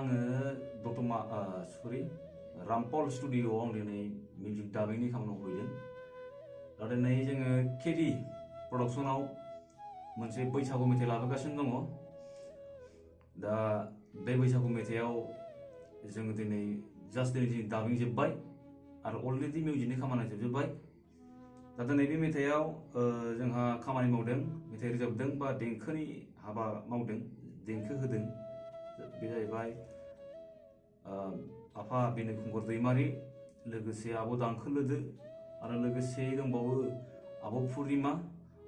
आङो दतमा सरि रामपल स्टुडिअ'आव आं दिनै मिउजिक डाबिंनि खामानियाव फैदों। दा दिनै जोङो केडि प्रडाक्सनाव मोनसे बैसागु मेथाइ लाबोगासिनो दङ। दा बे बैसागु मेथाइआव जोङो दिनै दिनै डाबिं जोब्बाय आरो अलरेडि मिउजिकनि खामानिया जोबजोब्बाय। दा दिनै बे मेथाइआव जोंहा खामानि मावदों, मेथाइ रोजाबदों बा देंखोनि हाबा मावदों, देंखो होदों। बे जाहैबाय आफा बिनय कुंगर दैमारि, लोगोसे आब' दांखो लोदो, आरो लोगोसे दंबावो आब' पुर्निमा,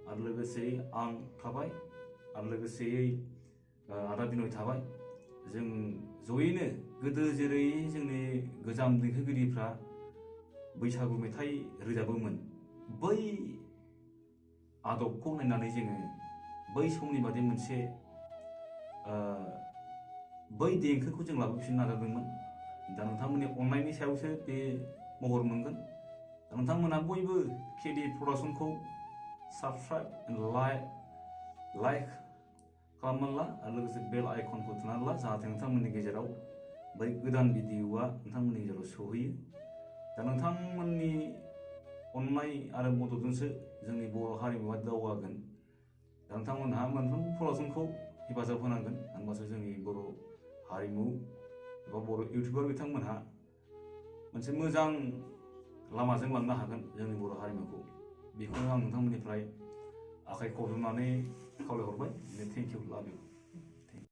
आरो लोगोसे आं थाबाय, आरो लोगोसे आदा बिनय थाबाय। जों जयैनो गोदो जेरै जोंनि गोजाम देंखोगिरिफ्रा बैसागु मेथाइ रोजाबोमोन, बै आदबखौ नायनानै जोङो बै समनि बादि मोनसे बै देंखोखौ जों लाबोफिननो नाजादोंमोन। दा नोंथांमोननि अननायनि सायावसो बे महर मोनगोन। नोंथांमोना बयबो केडि प्रडाक्सनखौ साबस्क्राइब लाइक खालामनानै ला, आरो लोगोसे बेल आइकनखौ थुनानै ला, जाहाथे नोंथांमोननि गेजेराव बै गोदान भिडिअ'आ नोंथांमोननि गेजेराव सौहैयो। दा नोंथांमोननि अननाय आरो मददजोंसो जोंनि बर' हारिमुवा दावगागोन। दा नोंथांमोनहा मोनफ्रोमबो प्रडाक्सनखौ हेफाजाब होनांगोन, होनबासो जोंनि बर' हारिमु एबा बर' इउटिउबार बिथांमोनहा मोनसे मोजां लामाजों लांनो हागोन जोंनि बर' हारिमुखौ। बेखौनो आं नोंथांमोननिफ्राय आखाइ खबजबनानै खावलायहरबाय। थेंक इउ, लाभ इउ।